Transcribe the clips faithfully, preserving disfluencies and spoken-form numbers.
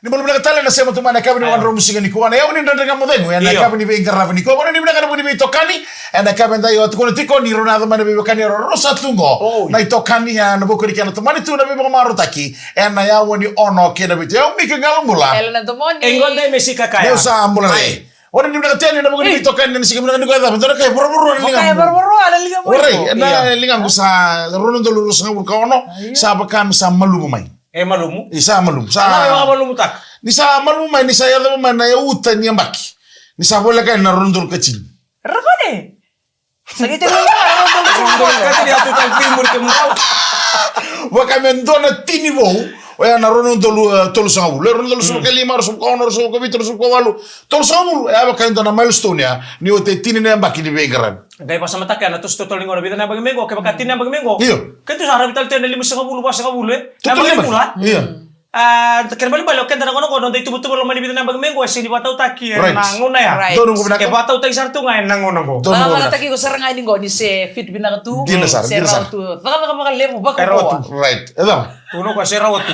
Ni bula vinaka tale na sema tu mai na yakavi ni Aya. Vakaraubuka siga nikua. Na yau ni Dredre Ga Mo Cegu ena Io. Yakavi ni veiqaravi nikua. Vakanuinui vinaka na vuku ni veitokani ena yakavi edaidai. O tukuna tiko ni rau na yaco mai na veiveiwekani era Rosa tu qo. Oi. Na itokani ya na vuku ni kena tomani tu na veivakamarautaki ena yawa ni ono kei na vitu. Yau Mika Qalobula. Elena Domoni. E qo dai me sika kaya. Meu sa bula re. Oi. Vakanuinui vinaka tale na vuku ni Ei. Veitokani ena siga vinaka nikua. Cava dua na kai vorovoro na Mo kai ligaqu. Vorovoro na ligaqu. Oi, na Io. Ligaqu sa rua na udolu ruasagavulu ka ono. Io. Sa vaka me sa malumu mai. E malumu? I sa malumu. Sa Sa na malumutaka. Ni sa malumu mai, ni sa yaco mai na yauta ni yabaki. Ni sa voleka yani na rua na udolu ka tini. Rakone. Sa qai tini mai na rua na udolu ka tini. Rua na udolu ka tini, ya tu tau tini muri ke mudau. Vaka me dua na tini vou. Oya na rua na udolu, eh, tolusagavulu. E rua na udolu, mm, sagavulu ka lima, rua sagavulu ka ono, rua sagavulu ka vitu, rua sagavulu ka walu, tolusagavulu. E a vaka e dua na milestone ya. Ni oti e tini na yabaki ni veiqaravi. Qai vakasamataka na toso totolo ni gauna, vica na yabaki mai qo, kevaka tini na yabaki mai qo. Io. Keitou sa ravi tale tu ena limasagavulu, vasagavulu, e? Totolo ni yabaki. Io. A, kena ibalebale, o keda na gauna qo, noda ituvatuva lomani vica na yabaki mai qo, e sega ni vakatautaki ena Right. gauna ya. Right. Donu vinaka. E vakatautaki sara tu ga ena gauna qo. Donu vinaka. Vakatautaki iko sara ga ni qo, ni se fit vinaka tu, Dina sara, se dina rawa sara. tu. Cakacaka vakalevu, E rawa vakavua. tu. Right. E cava? Tukuna o koya se rawa tu.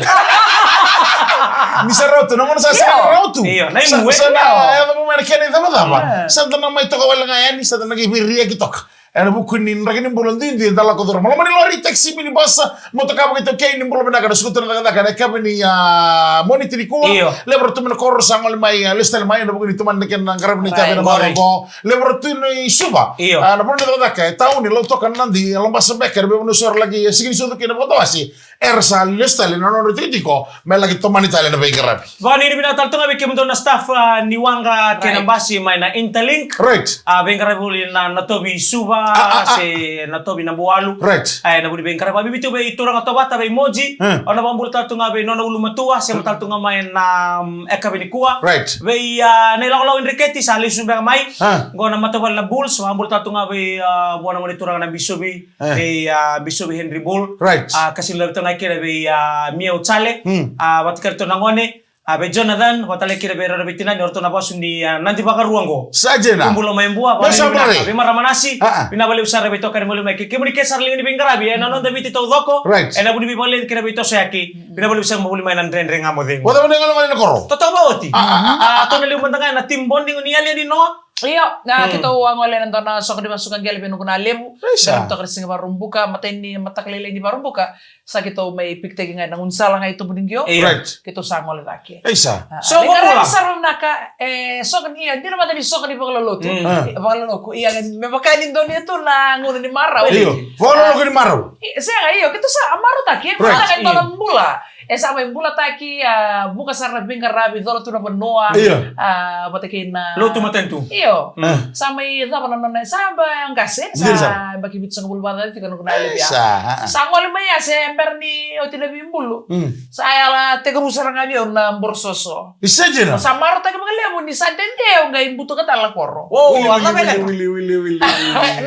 Ni sa rawa tu, na gauna sa sega ni Io. rawa tu. Io, na Sa, imu, e? sa na, Io. e cava mai na kena icavacava. Ah. Sa da na mai toka wale ga yani, sa da na qai veiriaki toka. Ena vuku ni draki ni bula duidui eda lako curuma. Loma ni lori, taxi, minibus, motoka vakaitaukei, ni bula vinaka na suka tu na cakacaka ena yakavi ni, ah, Moniti nikua. Io. Levu era tu mai na koro sa gole mai, ah, lesu tale mai, ena vuku ni tomani na kena qaravi na itavi Right. ena macawa Right. oqo. Levu era tu i Suva. Io. Ah, na vanua ni cakacaka, e Tauni, Lautoka, Nadi, e Labasa, Beqe, era via vanua so era laki, eh, sega ni sucu kina vakatawase. Era sa lesu tale na nodra tikotiko me laki tomani tale na veiqaravi. Vakanuinui vinaka tale tu ga vei kemudou na staff, ah, ni waqa kei na Right. basi mai na Interlink. Right. A veiqaravi voli na Natovi Suva, Ah, ah, ah. se Natovi Nabualu. Right. A, ena vuku ni veiqaravi. Vakabibi tu vei turaga Tovata, vei Moji. Hmm. Au na vakabula tale tu ga vei nona ulumatua, sema tale tu ga mai na, mm, yakavi nikua. Right. Vei, ah, na ilakolako i Dreketi sa lesu beka mai. Ah. Qo na matavuvale na Bulls, vakabula tale tu ga vei, ah, vua na gone turaga na Bisovi. Eh. Vei, ah, Bisovi Henry Bull. Right. Ah, ka sega ni laveta ga kina vei, ah, Mia Uchale. Hmm. Ah, vata kei ratou na gone. Ah, vei Jonathan, vata kei ira vei rau na veitinani, o ratou na vasu ni, ah, Nadi Vakarua qo. Sa dina. Bula mai Bua, Vei vale sa ni vinaka. Bula. Vei Mara Manasi, Ah, ah. vinaka vakalevu sara vei tokani voli mai. Ke, kemuni ke sara liga ni veiqaravi, ena noda Viti taucoko, Right. ena vuku ni veivakaleci kei na veitosoyaki. Vinaka vakalevu sara mai voli mai na Dredre Ga Mo Cegu. Vata vata na gole na koro. Totoka vakaoti. Ah, ah, ah, Ah, tou na levu mada ga ena team bonding ni yali ni noa. Io, na Hmm. keitou a gole ena dua na soqo ni vasuka qele vei noqu na levu. Isa. Ena toka ni siga Vakaraubuka, matai ni mataka lailai ni Vakaraubuka. Sa keitou mai pikitaki ga ena gaunisala ga i Tobu ni Qio. Io. Right. Keitou sa gole cake. Isa. Ah, Soqo veiqaravi bula. sara vinaka, e, soqo ni, e, dina mada ni soqo ni vakalolotu. Mm. Ah. E, vakaloloku. Ia, me vaka ni donu tu na gauna ni marau. Io. Vakaloloku ni marau. I, sega, io, keitou sa, a marautaki, Right. marautaki e dua na Io. bula. E sa mai bulataki, a, vuka sara na veiqaravi, cola tu na vanua. Io. A, vata kei na Lotu matanitu. Io. Mm. Sa mai cava na nona, sa ba qase, Dina sa sara. baki vitusagavulu vakacaca tiko na noqu na levu ya. Sa, ah, ah. Sa gole mai ya se bera ni oti na veibulu. Mm. Sa yala tekivu sara ga vei au na borososo. Isa dina. Sa marautaki vakalevu ni sa dede au qai butuka tale na koro. Wow, Wili, wili, wili, wili, wili, wili, wili.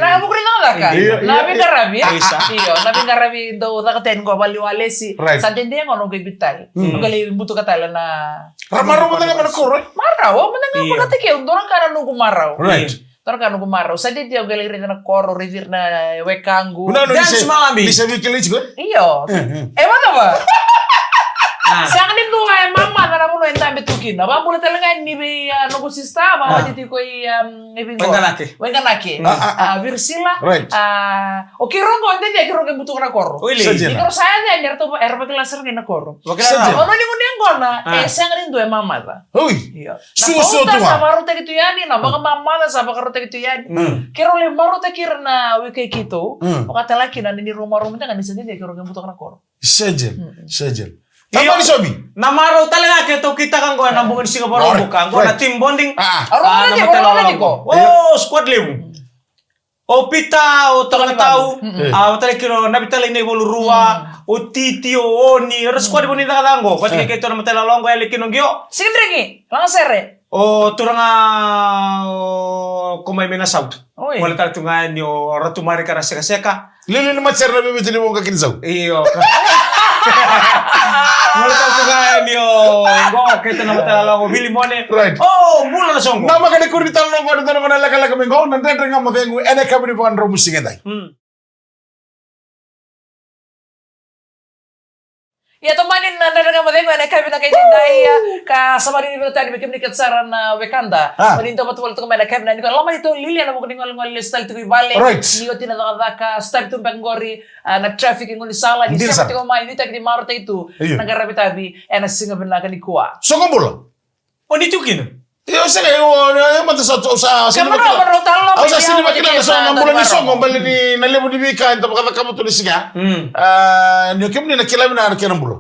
Na vuku ni cakacaka. Io, Na io, veiqaravi. io. Isa. Io, na veiqaravi dau caka tani qo vale ni walesi. Right. Sa dede qo na au qai biuta tale. Mm. Au qai lai butuka tale na Ra marau mada ga mai na koro, e? Marau, au mada ga Io. vakataki au, dua na ka na noqu marau. Right. Dua na ka na noqu marau. Sa dede au qai lai raica na koro, raici ira na wekaqu. Dance malabi. Ni sa vei kilai tiko, e? Io. Eh, eh. E vacava? Ah. Sega ni dua e mamaca na vanua e dabe tu kina. Vakabula tale ga ni vei, ah, noqu sister, Ah. vakawati tiko i, um, i vei qo. Waiganake. Waiganake. Ah, ah, ah. Ah, Virisila. Right. Ah, o keirau qo, dede keirau qai butuka na koro. Oilei. Sa dina. Ni keirau sa yaco yani, era tou, era vakila sara ga na koro. Vakila Sa dina. Vanua ni gunu yaqona, Ah. e sega ni dua e mamaca. Oi. Io. Na Suasua kauta tu sa ga. marautaki tu yani, na vakamamaca sa vakarautaki tu yani. Mm. Keirau lai marautaki ira na wekai keitou. Mm. Vakatale kina ni rau marau mada ga ni sa dede keirau qai butuka na koro. Sa dina. Mm. Sa dina. Io. Tamani Sobi. Na marau tale ga keitou kitaka qo ena bogi ni siga Vakaraubuka. Qo na Right. team bonding. Ah. Arau Ah, na tiko, matala arau lako. tiko. Oh, squad levu. O Pita, o Tau, Mm-mm. a, o tale kina o Navitali Naivalu Rua, Mm. o Titi, o Oni, o ra squad Mm. vou ni cakacaka qo. Vata kei Eh. keitou na matala lako, yale kina o Qio. Siga Driki, Lagasere. O turaga, o, ko mai mai na South. Oi. Gole tale tu ga yani o Ratu Marika na Sekaseka. Lili ni matsera na veveti ni voqa kina South. Io. Gole tale tu ga yani o, qo, keitou na matala lako, Vili Mone. Right. O, bula na soqo. Na maka ni kuri tale na qo, na qo na lekaleka mai qo, na Dredre Ga Mo Cegu, ena yakavi ni Vakaraubuka siga edai. Mm. Ia, tomani na Dredre Ga Mo Cegu ena yakavi vinaka edaidai, ka sa mani vinakata ni vei kemuni kece sara na wekada. Ah. Oni dau vata voleka toka mai ena yakavi nikua. Loma ni tou lili ena vuku ni golegole lesu tale tiko i vale. Right. Ni oti na cakacaka, sotavi tu beka qori, ah, na traffic e gaunisala, ni sema tiko mai, nuitaki ni marautaki tu na qaravi tavi ena siga vinaka nikua. Soqo bula. O ni tu kina? Io, sega, io, io, mada sa, au sa, au sa sini vakila na soqo, na bula ni soqo, baleta ni na levu ni veika eda vakacakava tu ni siga. Mm. Ah, ni o kemuni na kila vinaka na kena bula.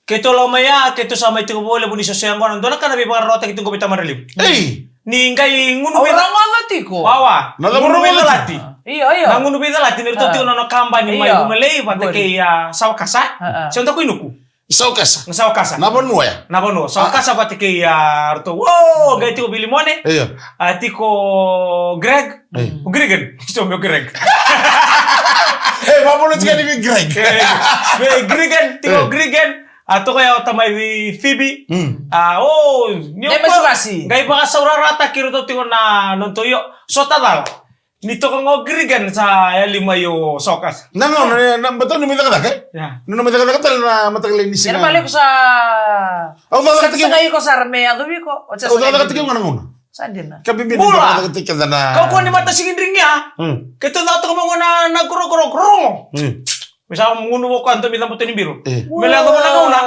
Keitou lako mai ya, keitou sa mai tiko vou levu ni soso yaqona, dua na ka na veivakararawataki tiko vei tamata levu. Ei! Ni qai gunu vei, au rogoca tiko. Wawa. Na cava rogoca tiko? Gunu veicalati. Io, io. Na gunu veicalati, ni ratou tiko na nona kabani mai Vugalei vata kei, ah, Sawakasa. Ah, ah. Se o Dakuinuku. Sawakasa. Na Sawakasa. Na vanua ya. Na vanua. Sawakasa vata kei, ah, ratou. Wo, qai tiko Vilimone. Io. Ah, tiko Greg. Ei. O Grigan. Tiko meu Greg. Ei, vavolo tiko ni vei Greg. Eh, vei Grigan, tiko Grigan. Ah, toko ya o tamai vei Phoebe. Mm. Ah, o, ni o, qai vakasaurarataki ratou tiko na, na nodatou io. Sota cala. Ni toka qo Grigan sa yali mai o Sawakasa. Na gauna, na, na, baleta ni mai cakacaka, eh? Ya. Ni na mai cakacaka tale na mataka lailai ni siga. Era vale ko sa. Au cakacaka tiko. Sa iko sara me yaco vei iko. Au cakacaka tiko ga na gauna. Sa dina. Ka bibi ni cakacaka tiko keda na. Kau ko ni mata sigidrigi ya. Hmm. Keitou caka toka mai qo na, na kuro, kuro, kuro. Hmm. Me sa gunu vou koya, dua me caboto ni biro. Eh. Me lewa na gauna.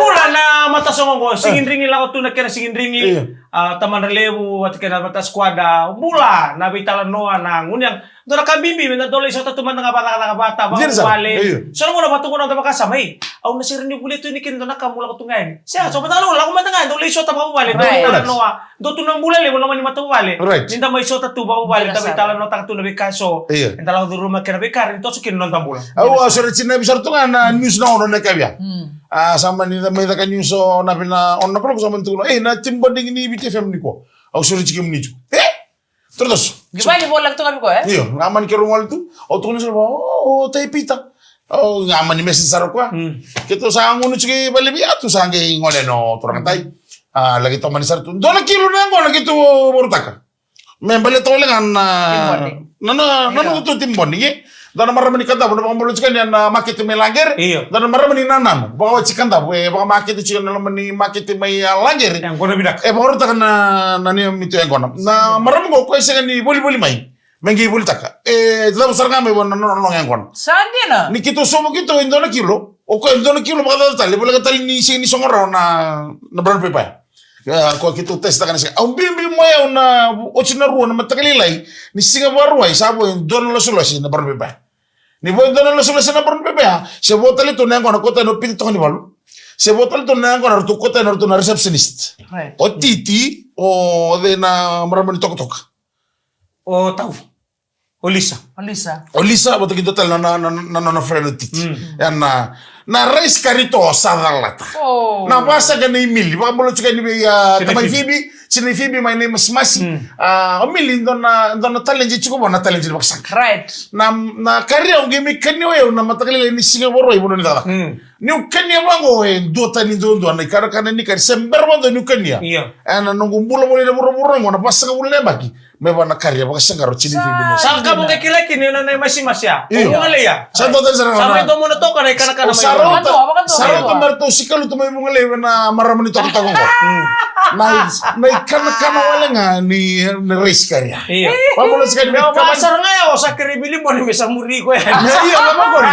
Bula na matasogo qo, sigidrigi, lako tu na kena sigidrigi. Io. Ah, tamada levu, vata kei na vata squad, ah, bula na veitalanoa na gunu yaga. Dua na ka bibi, me da dau lai sota tu mada ga vakacakacaka vata, vakavuvale. Io. So na gauna vata qo na da vakasama, ei. Au na sere ni vuli tu ni kina dua na ka mo lako tu ga yani. Sega, so vata na lako mada ga, dau lai sota vakavuvale, dau lai talanoa. Dua tu na bula levu loma ni matavuvale. Right. Ni da mai sota tu vakavuvale, da mai talanoataka tu na veika so. Io. Eda lako curuma kena veika, ni toso kina noda bula. Au, au sureti na, vei sara tu ga na news na ono na kavia. Mm. Ah, sa mani da mai caka news o na vina, ono na kaloko sa mani tukuna. Eh, na team bonding ni Viti F M nikua. Au sureti kemuni tu. Eh? Totoso. Ni vale voleka toka vei koya, eh? Io, ga mani keirau gole tu. Au tukuna sara vua, o, o Tai Pita. Au ga mani message sara koya. Mm. Keitou sa gunu tiko i vale vei Atu, sa qai gole na turaga Tai. Ah, laki tomani sara tu. Dua na kilo na yaqona keitou vakarautaka. Me baleta wale ga na, na, na, na nodatou team bonding, eh? Dua na marama ni Kadavu, na vakabula tiko yani na makete mai Laqere. Io. Dua na marama ni Nananu, vakawati Kadavu, e vakamakete tiko na loma ni makete mai, ah, Laqere. Yaqona vinaka. E vakarautaka na, na neimami tu yaqona. Na marama qo, o koya e sega ni volivoli mai. Me qai volitaka. E, cava sara ga mai vua na nona, nona yaqona. Sa dina. Ni keitou sobu keitou e dua na kilo. O koya e dua na kilo vakacaca tale, voleka tale ni sega ni sogo rawa na, na brown paper. Ia, koya keitou test taka na siga. Au biubiu mai au na oti na rua na mataka lailai ni siga Vakarauwai, sa vo e dua na losolosi na brown paper. Ni vo e dua na losolosi na brown paper, se vo tale tu na yaqona, kauta na Pita Tokonivalu. Se vo tale tu na yaqona, ratou kauta na, ratou na receptionist. Right. O Titi, o cei na marama ni tokatoka. O Tau. O Lisa. O Lisa. O Lisa, vata kei dua tale na, na, na, na, na, na friend o Titi. Mm. Ia na, na rice curry to sa calata. Oh. Na vasaqa nei Mili, vakabula tiko yani vei, ah, tamai Phoebe, tinai Phoebe mai Naimasimasi. Mm. Ah, o Mili, dua na, dua na talent tiko vua na talent ni vakasaqa. Right. Na, na curry au qai mai kania o yau na mataka lailai ni siga Vakarauwai, vanua ni cakacaka. Mm. Niu kania vaqo e duatani duadua na ikanakana ni kari, se bera vakadua niu kania. Io. Ena noqu bula voli na vuravura oqo na vasagavulu na yabaki. Me vaka na kari e vakasaqara o tinai Phoebe. Sa ka mo qai kila kina na, na Naimasimasi ya. Io. O Vugalei ya. Sa dua tani sara ga. Sa mai domona toka na ikanakana mai. Sa rauta, sa rauta me ratou sikalutu mai Vugalei vei na marama ni tokatoka oqo. Mm. Na, na ikanakana wale ga ni, ni rice curry ya. Io. Vabula sika ni me ka sara ga ya o sa kerei Vilimone me sa muri koya. Io, vabula.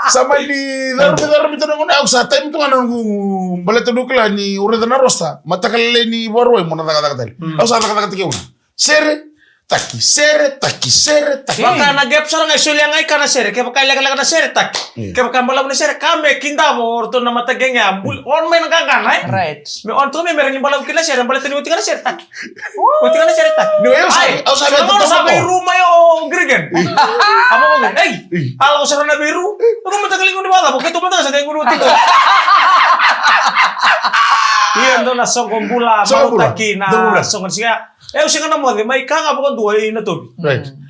Sa mani carubi, carubi tu na gauna, au sa taimi tu ga na noqu, baleta niu kila ni au raica na roster. Mataka lailai ni Vakarauwai mo na cakacaka tale. Mm. Au sa cakacaka tiko au na. Sere, taki, sere, taki, sere, taki. Vaka na gap sara ga e solia ga i ka na sere, kevaka e lekaleka na sere, taki. Io. Kevaka e balavu na sere, ka me kidavo o ratou na mataqeqe ya, buli, on mai na qaqana, eh? Right. Me on tu me, me rawa ni balavu kina na sere, baleta ni oti ga na sere, taki. Oti ga na sere, taki. Ni au sa, ai, au sa, sa vei ru mai o Grigan. Io. A vaka, ei, io. A lako sara na vei ru. Ru mataqali qo ni vacava, keitou mataqali sa qai qo ni oti qo. Ia, dua na soqo bula, soqo bula. Marautaki na soqo ni siga. E, au sega na moce, mai ka ga vakadua i Natovi. Right. Mm.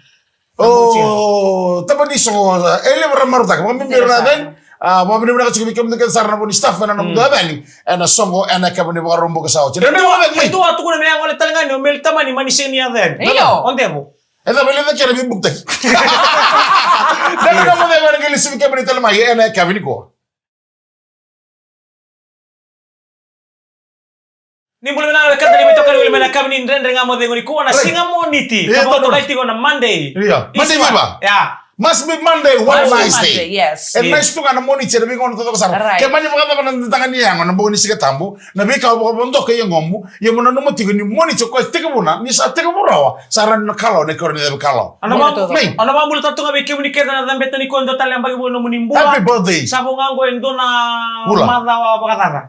O, taba ni soqo, e levu ra marautaka, vakabibi ra na yacani, a, vakavinavinaka tiko vei kemudou kece sara na vo ni staff ena nomudou yacani, ena soqo, ena keva ni Vakaraubuka sa oti. E dua, e dua tukuna me yaco tale ga ni o Meli Tamani mani sega ni yacani. Io. O Devo. E cava e levu kena veibukutaki. Sivi kemuni tale mai ena yakavi nikua. Ni bula vinaka, wekada, ni veitokani wale mai na yakavi ni Dredre Ga Mo Cegu nikua na siga Moniti. Ka vakatokai tiko na Monday. Ia. Monday fever. Ia. Must be Monday, what a nice day. Yes. E nice tu ga na Moniti ena veigauna taucoko sara. Ke mani vakacava na daga ni yago na bogi ni Siga Tabu, na veika vakavodoka e yagomu, ia mo nanuma tiko ni Moniti o koya tekivuna, ni sa tekivu rawa, sa rawa ni na kalawa na ikarua ni cavi kalawa. Ana va, ana vabula tale tu ga vei kemuni kece na cabeta nikua, dua tale na yabaki vou na nomuni bula. Happy birthday. Sa vo ga oqo e dua na macawa vakacaca.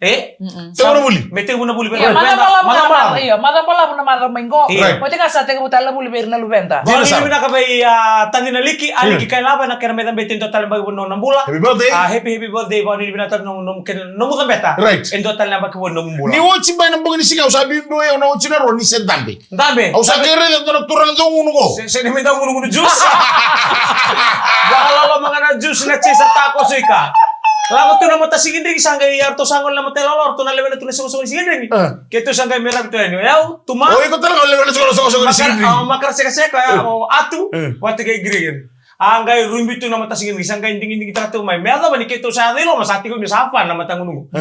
E? Tekivu na vuli. Me tekivu na vuli. Ia, macawa balavu na macawa, io, macawa balavu na macawa mai qo. Oti ga sa tekivu tale na vuli vei ira na luveda. Dina sara. Vinaka vei a taci na liki, a liki Kailava, na kena mai cabeta e dua tale na yabaki vou na nona bula. Happy birthday. A happy, happy birthday, vakanuinui vinaka tale na nomu, kena nomu cabeta. E dua tale na yabaki vou na nomu bula. Ni oti bai na bogi ni siga, au sa biubiu au na oti na rua ni se dabe. Dabe. Au sa qai raica dua na turaga dau gunu qo. Se, se ni me dau gunugunu juice. Vakaloloma ga na juice na chase a takoso ika. Lako tu na mata sigidrigi sa qai, eratou sa gole na mata ilawalawa, eratou na lewena tu na soqosoqo ni sigidrigi. Keitou sa qai mai ravi tu yani. O yau, Tuma. O iko tale ga o lewena na soqosoqo ni sigidrigi. Makara, a, makara sekaseka, o yau, o Atu. Vata kei Grigiri. A qai rubi tu na mata sigidrigi, sa qai digidigi tale tu mai. Me yacova ni keitou sa yaco i loma, sa tiko ni sa fa na mata gunu qo.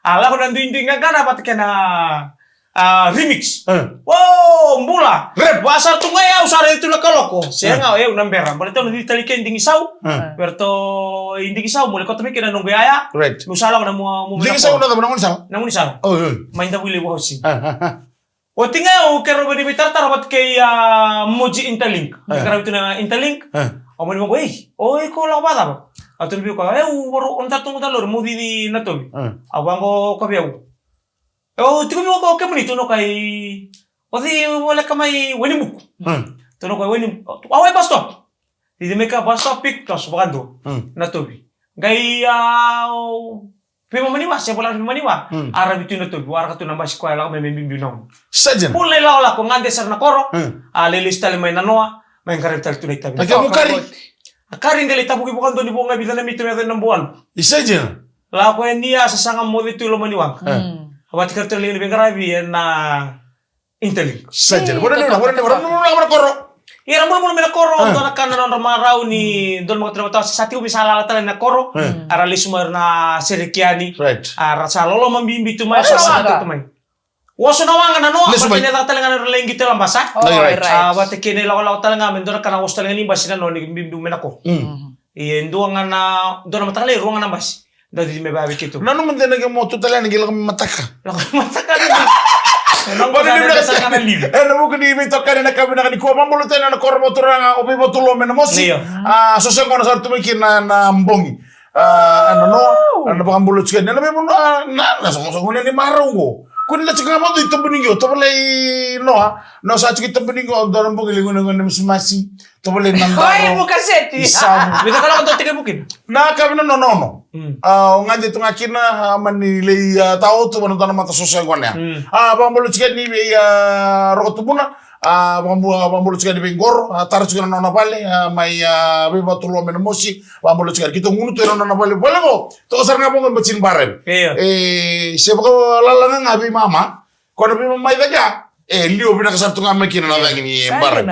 A lako na duidui qaqana vata kei na a, remix. Wo, bula. Rap. Vaka sara tu ga o yau sa raici tu na kaloko. Sega, o yau na bera. Baleta au na cici tale ke Digisau. Eratou i Digisau, mo lai kauta mai kina na noqu yaya. Meu sa lako na mo, mo Digisau na cava, na gaunisala? Na gaunisala. Mai Davuilevu Housing. Oti ga o yau keirau via veitaratara vata kei a Moji Interlink. Keirau tu na Interlink. Au mani vaqo, ei, o iko lako vakacava? Au tukuna vei koya, e, au varo, au na tara tu ga na lori, meu cici Natovi. Au vaqo, koya vei au. Au tiko vei koya, o kemuni, tukuna o koya, o cei voleka mai Wainibuku? Tukuna o koya, Waini, a, wai bus stop. Cici mai ka bus stop, pick, toso vakadua. Natovi. Qai, a, o, veimama ni wa, se vola veimama ni wa. A ravi tu Natovi, waraka tu na basi koya lako mai me biubiu na gauna. Sa dina. Bula na ilakolako, gade sara na koro. A lai lesu tale mai na noa, mai qaravi tale tu na itavi. Na kemu kari? A kari qai lai tavuki vakadua ni vo ga e vica na mita me yaco na buana. Sa dina. Lako yani a sasaga moce tu i loma ni waqa. A vakatikari tu na liga ni veiqaravi ena Interlink. Sa dina. Vona ni, vona ni, vona ni, vona ni, vona ni koro. Ia, ra mulamula mai na koro, dua na ka na nodra marau ni, dua na makatuna vata, sa tiko vei sa lala tale na koro. A ra lesu mai na Serekiani. A ra sa loloma bibi tu mai, sa lala tu mai. Oso na waqa na noa, lesu mai. Baleta ni yaco tale ga na lai qito labasa. A vata kei na ilakolako tale ga me dua na ka na oso tale ga ni basi na noa ni biubiu mai na koro. Ia e dua ga na, dua na mataka lailai, rua ga na basi. Dau cici mai vei keitou. Nanuma de na kemu tu tale yani qai lako mai mataka. Lako mai mataka ni. Ena vuku ni veitokani ena yakavi vinaka nikua, vakabula tu yani na koro vakaturaga o Veivatulua mai Namosi. A, so se gona sara tu mai kina na bogi. A, na noa, na vakabula tiko yani. Na veivanua, na, na soqosoqo ni marau qo. Ko ni na tiko ga mada i Tabuniqio, tovolei noa, na sa tiko i Tabuniqio, dua na bogi lai gone gone masimasi. Tovolei na daro. Oi, mu kaseti. Isa. Vita kala ko tiko i Bukina. Na ka vina nonono. A, o gade tu ga kina, a, mani lai, a, tao tu vana dua na mata soso e gone. A, vakabula tiko yani vei, a, Roko Tubuna. A, vakabula, vakabula tiko yani vei Qoro. A, tara tiko na nona vale. A, mai, a, Veivatulua mai Namosi. Vakabula tiko yani. Keitou gunu tu ena nona vale. Vale qo. Toka sara ga vaqo e Batini Barem. E, se vakalala ga ga vei mama. Ko na veimama i cake ya. E, liwa vinaka sara tu ga mai kina na cagi ni Barem.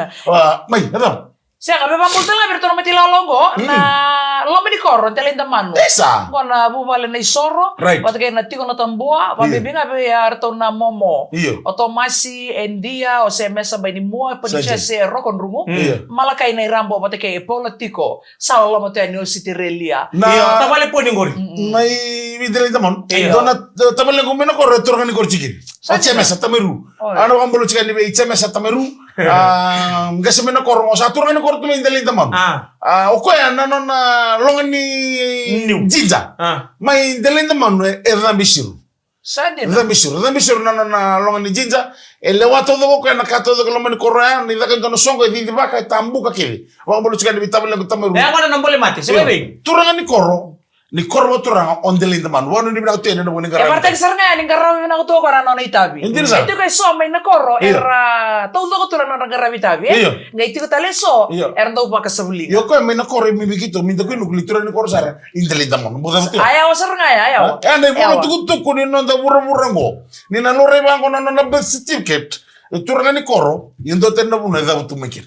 Mai, na cava? Sega, me vakabula tale ga vei iratou na mata ilawalawa qo, na loma ni koro, Delaidamanu. Isa. Qo na vuvale na isoro, vata kei na tiko na tabua, vakabibi ga vei iratou na momo. O Tomasi, e Dia, o Semesa Bainimua, Panisa se Roko Drumu. Malakai na irabo, vata kei Paula Tiko. Sa loloma tu yani o Sitirelia. Na tavale poni qori. Na i Delaidamanu. Dua na tavale qo mai na koro e turaga ni koro tiko kina. O Jemesa Tamairu. Ana vakabula tiko yani vei Jemesa Tamairu. A, qase mai na koro qo sa turaga ni koro tu mai Delaidamanu. A, o koya na nona loga ni jinja. Mai Delaidamanu e, e cabe siro. Sa dina. Cabe siro, cabe siro na nona loga ni jinja. E lewa taucoko o koya na ka taucoko e loma ni koro ya, ni caka e dua na soqo, e cicivaka, e tabuka kece. Vakabula tiko yani vei tavalequ Tamairu. E a gona na bole mate, se vei. Turaga ni koro, ni koro vakaturaga o Delaidamanu. Vakanuinui vinaka tu yani ena vuku ni qaravi. E vakataki sara ga yani qaravi vinaka tu o koya na nona itavi. E dina sara. E tiko e so mai na koro, era taucoko tu na nodra qaravi itavi, e? Qai tiko tale e so, era dau vakasavuliga. Io, o koya mai na koro, e mai vei keitou, mai Dakuinuku, ni turaga ni koro sara. I Delaidamanu, mo cava tu. A yawa sara ga ya, yawa. E, na ivola tukutuku ni noda vuravura qo. Ni na laurai vaqo na nona birth certificate. E turaga ni koro, e dua tani na vanua e cavutu mai kina.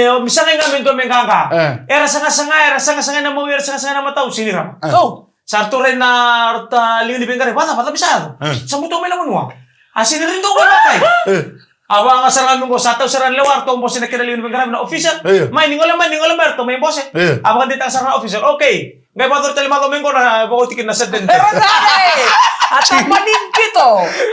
me, me sagai ga me dua me qaqa. E. Era sagasaga, era sagasaga na mau, era sagasaga na matau, sini rawa. E. Oh. Sa ratou rai na rota liga ni veiqaravi, vata, vata, me sa yaco. E. Sa buto mai na vanua. A sini ridau ga vakai. E. A vaqa sara ga me qo, sa tau sara ga lewa, ratou bose na kena liga ni veiqaravi na official. E. Mai, ni gole mai, ni gole mai, ratou mai bose. E. A vakadeitaka sara na official. Okay. Qai vakacoro tale mai qo me qo na vakaoti kina na sudden death. Era dare! A tamani qito!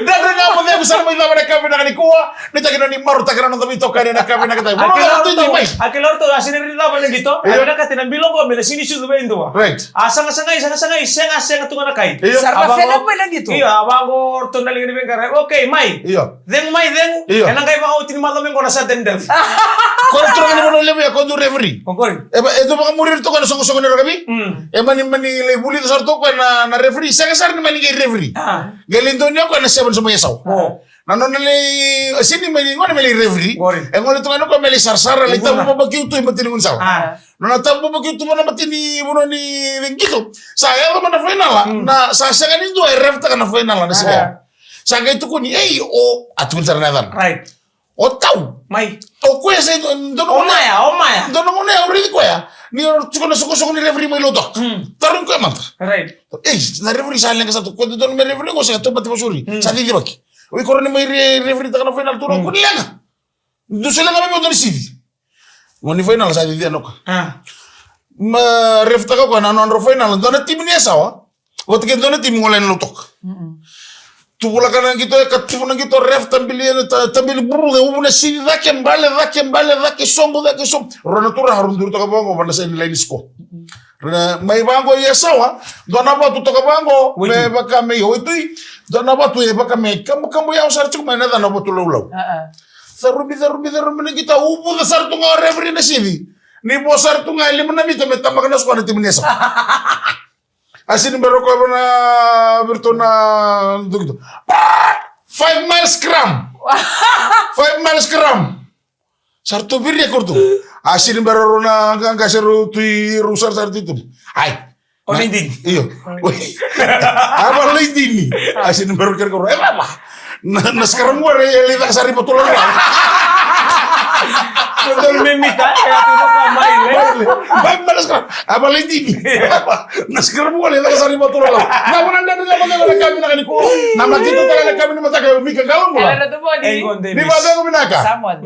Dredre ga mo cegu sara mai cava na ka vinaka nikua. Ni taki na ni marutaki na noda veitokani na ka vinaka tale. Mo na ratou mai. A kila ratou, a sini ri cava na qito. Io. A vinakati na bilo qo me na sini sucu vei dua. Right. A sagasagai, sagasagai, sega, sega tu ga na kai. Io. Sara na fena mai na qito. Io, a vaqo ratou na liga ni veiqaravi. Okay, mai. Io. Cegu mai, cegu. Io. Ena qai vakaoti ni macawa me qo na sudden death. Ko na turaga ni vanua levu ya, ko dua referee. Ko qori. E va, e dua vakamuri ira toka na soqosoqo ni rakavi. Mm. E mani, mani lai vulica sara toka na, na referee. Sega sara ni mani qai referee. Ah. Qai lai donu o koya na sevens mai Yasawa. Oh. Na nona lai, sini mani gone me lai referee. Qori. E gole toka na koya me lai sarasara, lai tabu babakiu tu e mata ni gaunisala. Ah. Nona tabu babakiu tu vana mata ni vanua ni qito. Sa yaco mai na fainala, mm, na sa sega ni dua e reftaka na fainala na siga ya. Sa qai tukuni, ei, o, a tukuni sara na yacana. Right. O Tau. Mai. O koya sa dua, dua na gone. O Maya, o Maya. Dua na gone, au raici koya. Ni o tiko na soqosoqo ni referee mai Lautoka. Mm. Tarogi koya mada. Right. Ei, na referee sa leqa sa tu. Ko dua na me referee ko sa taubati vasuri. Mm. Sa cicivaki. O iko rawa ni mai re-, referee taka na fainala tu na, mm, ko ni leqa. Dua sa leqa mai me dua na sivi. Gone ni fainala sa cici ena koya. Ah. Ma reftaka koya na nodrau fainala. Dua na timi ni Yasawa. Vata kei dua na timi gole ena Lautoka. Mm-mm. Tuvulaka na qito e ka tuvu na qito ref tabili ena ta-, tabili buru e uvu na sini cake bale cake bale cake sobu cake sobu. Rua na turaga rau duri toka vaqo vana sa ni laini score. Mm-mm. Rua na mai vaqo i Yasawa. Dua na vatu toka vaqo. Waitui. Me vaka me i Waitui. Dua na vatu e vaka me kabukabu yawa sara tiko mai na yacana Vatulaulau. Ah, ah. Carubi, carubi, carubi na qito, uvuca sara tu ga o referee na sici. Ni vo sara tu ga e lima na mita me tabaka na score na timi ni Yasau. A sega ni bera o koya vei iratou na dukito. Five mile scrum. Five mile scrum. Sa ratou vei record tu. A sega ni bera o rau na qaqase, rau tu i rau sarasara tu i tuba. Ai. O Laidini. Io. A va Laidini. A sega ni bera o kerekere. E vava. Na, na scrum qori e lai caka sara i vatulalau. Dua na mita, e a tu na ka mai le. Five mile scrum. A va Laidini. Na scrum qori e lai caka sara i vatulalau. Na vuna dredre na vuna na ka vinaka ni ko. Na makita tale na ka vinaka mataka e o Mika Qalobula. Ni vacegu vinaka. Samoa.